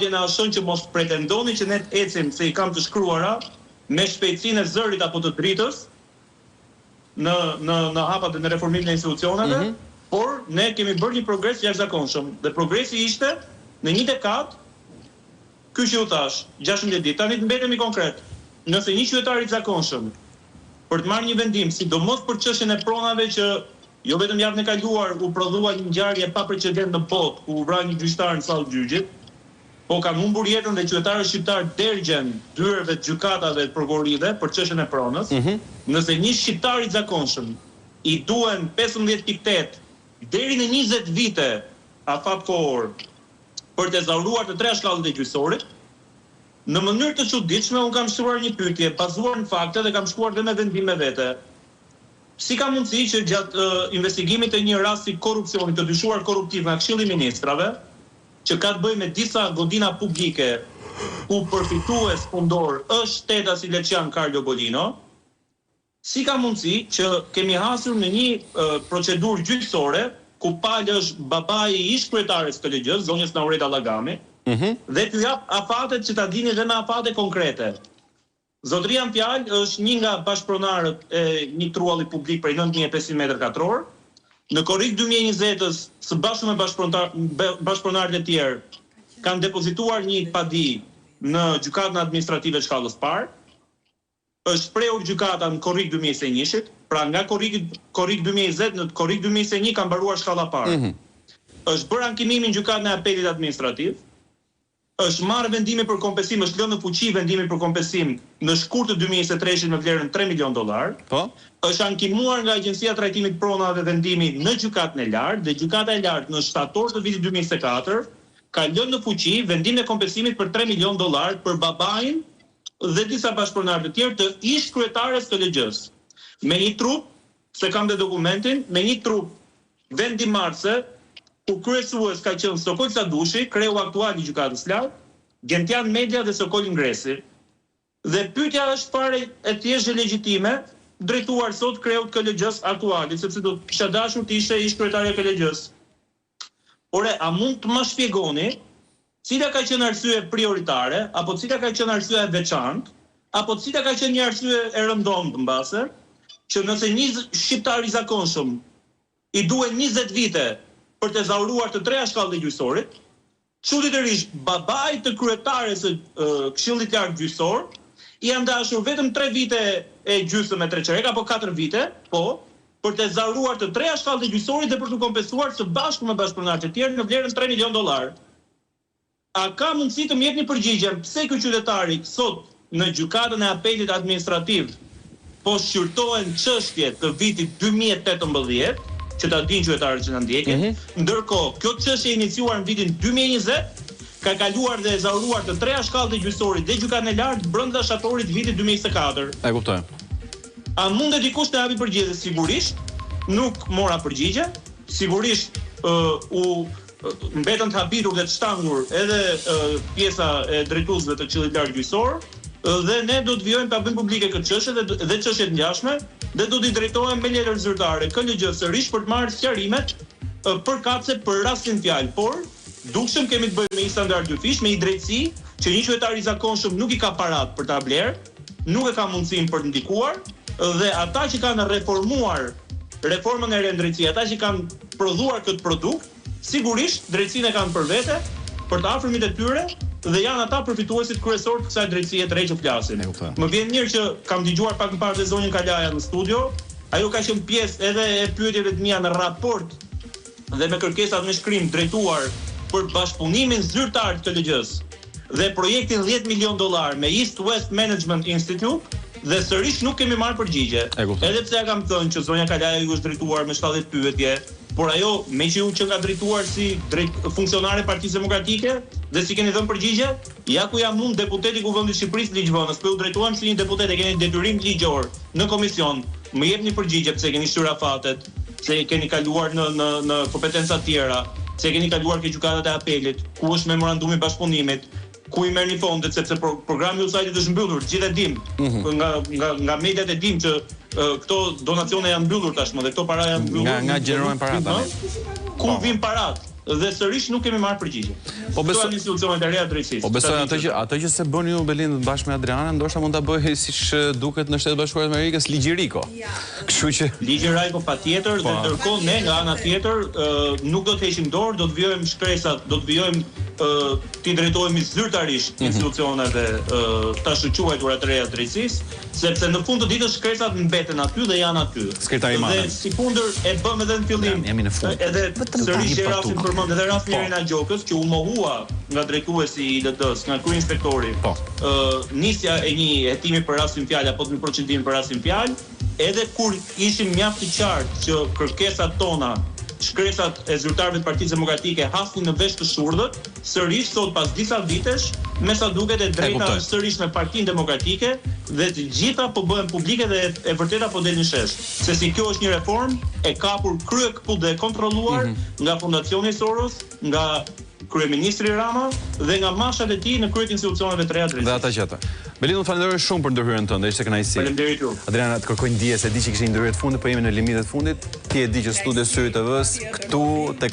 Në ASH-në që mos pretendoni që ne të ecim se i kam të shkruara me shpejtësinë e zërit apo të dritës në në në hapat dhe në reformimin e institucioneve, mm -hmm. por ne kemi bërë një progres të jashtëzakonshëm dhe progresi ishte në një dekadë ky që ju thashë, 16 ditë. Tani të mbetemi konkret. Nëse një qytetar i zakonshëm për të marrë një vendim, sidomos për çështjen e pronave që jo vetëm javën e kaluar u prodhua një ngjarje e paprecedent në botë ku u vra një gjyqtar në sallë gjyqit, po kanë humbur jetën dhe qytetarët shqiptarë dergjen dyerve të gjykatave të prokurorive për çështjen e pronës, nëse një shqiptar i zakonshëm i duhen 15.8 deri në 20 vite afat kohor për të ezauruar të treja shkallët e gjyqësorit, në mënyrë të çuditshme unë kam shtruar një pyetje bazuar në fakte dhe kam shkuar dhe me vendim me vete. Si ka mundësi që gjatë investigimit të një rasti korrupsioni të dyshuar korruptiv nga Këshilli i Ministrave, që ka të bëjë me disa godina publike ku përfitues fundor është shtetasi Leçian Carlo Bolino, si ka mundësi që kemi hasur në një procedurë gjyqësore ku palë është babai i ish-kryetares së KLGJ-së, zonjës Naureda Llagami, dhe t'ju jap afatet që ta dini dhe me afate konkrete. Zotëria në fjalë është një nga bashkëpronarët e një trualli publik prej 9500 metër katror. Në korrik 2020-ës, së bashku me bashkëpronarët e tjerë, kanë depozituar një padi në Gjykatën Administrative të Shkallës Parë. Është shprehur gjykata në korrik 2021-shit, pra nga korrik korrik 2020 në korrik 2021 ka mbaruar shkalla e parë. Është bërë ankimimi në Gjykatën e Apelit Administrativ. Është marrë vendimi për kompensim, është lënë në fuqi vendimi për kompensim në shkurt të 2023-shit me vlerën 3 milion dollar. Po. Është ankimuar nga Agjencia e Trajtimit të Pronave vendimi në Gjykatën e Lartë dhe Gjykata e Lartë në shtator të vitit 2024 ka lënë në fuqi vendimin e kompensimit për 3 milion dollar për babain dhe disa bashkëpronarë të tjerë të ish-kryetares së KLGJ-së. Me një trup, se kam dhe dokumentin, me një trup vendimmarrëse, ku kryesues ka qenë Sokol Sadushi, kreu aktual i Gjykatës Lartë, Gentian Media dhe Sokol Ngresi. Dhe pyetja është fare e thjeshtë dhe legjitime, drejtuar sot kreut të KLGJ-së aktualit, sepse do të kisha dashur të ishte ish-kryetarja e KLGJ-së. Ore, a mund të ma shpjegoni cila ka qenë arsye prioritare, apo cila ka qenë arsyeja e veçantë, apo cila ka qenë një arsye e rëndomtë mbase, që nëse një shqiptar i zakonshëm i duhen 20 vite për të ezauruar të treja shkallët e gjyqësorit, çuditërisht babait të kryetares së Këshillit të Lartë Gjyqësor i janë dashur vetëm 3 vite e gjysmë me tre çerek apo 4 vite, po, për të ezauruar të treja shkallët e gjyqësorit dhe për t'u kompensuar së bashku me bashkëpronarët e tjerë në vlerën 3 milion dollar. A ka mundësi të më jepni përgjigjen pse ky qytetari sot në Gjykatën e Apelit Administrativ po shqyrtohen çështje të vitit 2018, që ta dinë qytetarët që na ndjekin, ndërkohë kjo çështje e iniciuar në vitin 2020 ka kaluar dhe ezauruar të treja shkallët e gjyqësorit dhe Gjykatën e Lartë brenda shtatorit të vitit 2024. E kuptoj. A mundet dikush të japi përgjigje? Sigurisht nuk mora përgjigje. Sigurisht u mbetën të habitur dhe të shtangur edhe pjesa e drejtuesve të Këshillit të Lartë Gjyqësor dhe ne do të vijojmë ta bëjmë publike këtë çështje dhe dhe çështje të ngjashme dhe do t'i drejtohem me letër zyrtare KLGJ sërish për të marrë sqarimet përkatëse për rastin fjalë, por dukshëm kemi të bëjmë me një standard dyfish, me një drejtësi që një qytetar i zakonshëm nuk i ka parat për ta blerë, nuk e ka mundësinë për të ndikuar dhe ata që kanë reformuar reformën e re në drejtësi, ata që kanë prodhuar këtë produkt, sigurisht drejtësinë e kanë për vete, për të afërmit e tyre dhe janë ata përfituesit kryesor të kësaj drejtësie të re që flasim. Më vjen mirë që kam dëgjuar pak më parë dhe zonjën Kalaja në studio, ajo ka qenë pjesë edhe e pyetjeve të mia në raport dhe me kërkesat me shkrim drejtuar për bashkëpunimin zyrtar të KLGJ-së dhe projektin 10 milion dollar me East West Management Institute dhe sërish nuk kemi marrë përgjigje. Edhe pse ja kam thënë që zonja Kalaja ju është drejtuar me 70 pyetje, por ajo me që ju që ka drejtuar si drejt, funksionare e Partisë Demokratike dhe si keni dhënë përgjigje, ja ku jam unë deputeti i Kuvendit të Shqipërisë ligjvënës, po ju drejtuam si një deputet e keni detyrim ligjor në komision, më jepni përgjigje pse keni shtyrë afatet, pse keni kaluar në në në kompetenca të tjera, pse keni kaluar ke gjykatat e apelit, ku është memorandumi i bashkëpunimit, ku i merrni fondet sepse pro, programi i USAID-it është mbyllur, të gjithë e dim. Mm -hmm. Nga nga nga mediat e dim që uh, këto donacione janë mbyllur tashmë dhe këto para janë mbyllur. Nga nga gjenerohen paratë tani. Ku po. vijnë paratë? Dhe sërish nuk kemi marrë përgjigje. Po besoj janë institucionet e reja të drejtësisë. Po besoj atë që atë që s'e bën ju Belind bashkë me Adrianën, ndoshta mund ta bëjë siç duket në Shtetet e Bashkuara të Amerikës Ligji Riko. Kështu që Ligji Riko patjetër dhe po. ndërkohë ne nga ana tjetër nuk do të heqim dorë, do të vijojmë shkresat, do të vijojmë t'i drejtohemi zyrtarisht mhm. institucioneve të ashtuquajtura të reja të drejtësisë, Sepse në fund të ditës shkresat mbeten aty dhe janë aty. Dhe sikundër e bëmë edhe në fillim, jemi në fund. Edhe sërish gjej rastin të përmend edhe rastin e po. Irena Gjokës që u mohua nga drejtuesi i ILD-së, nga kryeinspektori. Po. Ë nisja e një hetimi për rastin fjalë apo të një procedimi për rastin fjalë, edhe kur ishim mjaft të qartë që kërkesat tona, shkresat e zyrtarëve të Partisë Demokratike hasnin në vesh të shurdhët, Sërish sot pas disa vitesh, me sa duket e drejta është sërish me Partinë Demokratike dhe të gjitha po bëhen publike dhe e vërteta po del në shesh, se si kjo është një reformë e kapur kryekëput dhe e kontrolluar nga Fondacioni Soros, nga kryeministri Rama dhe nga mashat e tij në krye të institucioneve të reja të drejtësisë. Dhe ata që ata. Belind, unë të falenderoj shumë për ndërhyrjen tënde, ishte kënaqësi. Faleminderit ju. Adriana, të kërkoj ndjesë, e di që kishe një ndërhyrje të fundit, po jemi në limitet e fundit. Ti e di që studio Syri TV-s këtu te.